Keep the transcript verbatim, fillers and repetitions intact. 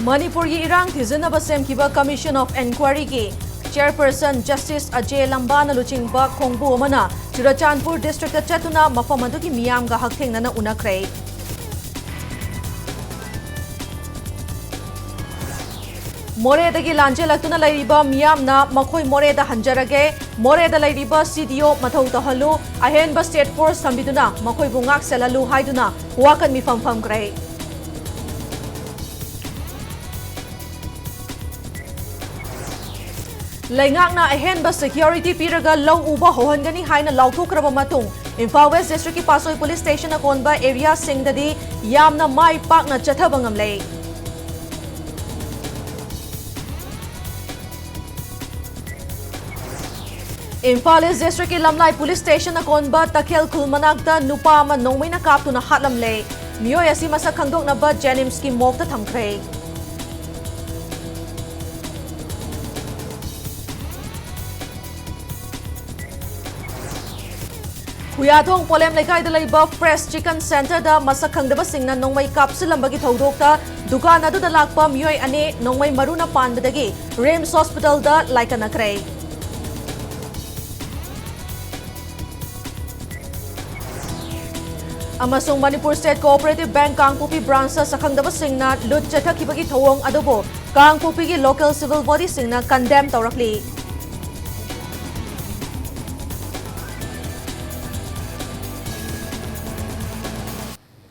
ꯃꯅꯤꯄꯨꯔꯒꯤ ꯏꯔꯥꯡ ꯊꯤꯖꯤꯟꯅꯕ ꯁꯦꯝꯈꯤꯕ Commission of Inquiryꯒꯤ Chairperson Justice Ajay Lambana ꯂꯨꯆꯤꯡꯕ ꯈꯣꯡꯕꯨ ꯑꯃꯅ ꯆꯨꯔꯆꯥꯟꯄꯨꯔ districtꯇ ꯆꯠꯇꯨꯅ ꯃꯐꯝ ꯑꯗꯨꯒꯤ ꯃꯤꯌꯥꯝꯒ ꯍꯛꯊꯦꯡꯅꯅ ꯎꯅꯈ꯭ꯔꯦ꯫ ꯃꯣꯔꯦꯗꯒꯤ ꯂꯥꯟꯖꯦꯜꯂꯛꯇꯨꯅ ꯂꯩꯔꯤꯕ ꯃꯤꯌꯥꯝꯅ ꯃꯈꯣꯏ ꯃꯣꯔꯦꯗ ꯍꯟꯖꯔꯒꯦ, ꯃꯣꯔꯦꯗ ꯂꯩꯔꯤꯕ CDO ꯃꯊꯧ ꯇꯧꯍꯜꯂꯨ, ꯑꯍꯦꯟꯕ state force ꯊꯝꯕꯤꯗꯨꯅ ꯃꯈꯣꯏꯕꯨ ꯉꯥꯛ ꯁꯦꯜꯍꯜꯂꯨ ꯍꯥꯏꯗꯨꯅ ꯋꯥꯀꯠ ꯃꯤꯐꯝ ꯐꯝꯈ꯭ꯔꯦ꯫ ꯂꯩꯉꯥꯛꯅ ꯑꯍꯦꯟꯕ security ꯄꯤꯔꯒ ꯂꯧ ꯎꯕ ꯍꯧꯍꯟꯒꯅꯤ ꯍꯥꯏꯅ ꯂꯥꯎꯊꯣꯛꯈ꯭ꯔꯕ ꯃꯇꯨꯡ, ꯏꯝꯐꯥꯜ West districtꯀꯤ ꯄꯥꯠꯁꯣꯏ police stationꯅ ꯀꯣꯟꯕ areaꯁꯤꯡꯗꯗꯤ ꯌꯥꯝꯅ ꯃꯥꯏ ꯄꯥꯛꯅ ꯆꯠꯊꯕ ꯉꯝꯂꯦ꯫ ꯏꯝꯐꯥꯜ East districtꯀꯤ ꯂꯝꯂꯥꯏ police stationꯅ ꯀꯣꯟꯕ ꯇꯈꯦꯜ ꯈꯨꯜ ꯃꯅꯥꯛꯇ ꯅꯨꯄꯥ ꯑꯃ ꯅꯣꯡꯃꯩꯅ ꯀꯥꯞꯇꯨꯅ ꯍꯥꯠꯂꯝꯂꯦ꯫ ꯃꯤꯑꯣꯏ ꯑꯁꯤ ꯃꯁꯛ ꯈꯪꯗꯣꯛꯅꯕ JNIMSꯀꯤ morgueꯇ ꯊꯝꯈ꯭ꯔꯦ꯫ ꯈꯨꯌꯥꯊꯣꯡ ꯄꯣꯂꯦꯝ ꯂꯩꯀꯥꯏꯗ ꯂꯩꯕ Fresh Chicken Centreꯗ ꯃꯁꯛ ꯈꯪꯗꯕꯁꯤꯡꯅ ꯅꯣꯡꯃꯩ ꯀꯥꯞꯁꯤꯜꯂꯝꯕꯒꯤ ꯊꯧꯗꯣꯛꯇ ꯗꯨꯀꯥꯟ ꯑꯗꯨꯗ ꯂꯥꯛꯄ ꯃꯤꯑꯣꯏ ꯑꯅꯤ ꯅꯣꯡꯃꯩ ꯃꯔꯨꯅ ꯄꯥꯟꯕꯗꯒꯤ RIMS hospitalꯗ ꯂꯥꯏꯀꯠꯅꯈ꯭ꯔꯦ꯫ ꯑꯃꯁꯨꯡ Manipur State Cooperative Bank ꯀꯥꯡꯄꯣꯛꯄꯤ branchꯇ ꯁꯛꯈꯪꯗꯕꯁꯤꯡꯅ ꯂꯨꯠ ꯆꯠꯊꯈꯤꯕꯒꯤ ꯊꯧꯑꯣꯡ ꯑꯗꯨꯕꯨ ꯀꯥꯡꯄꯣꯛꯄꯤꯒꯤ local civil bodyꯁꯤꯡꯅ condemn ꯇꯧꯔꯛꯂꯤ꯫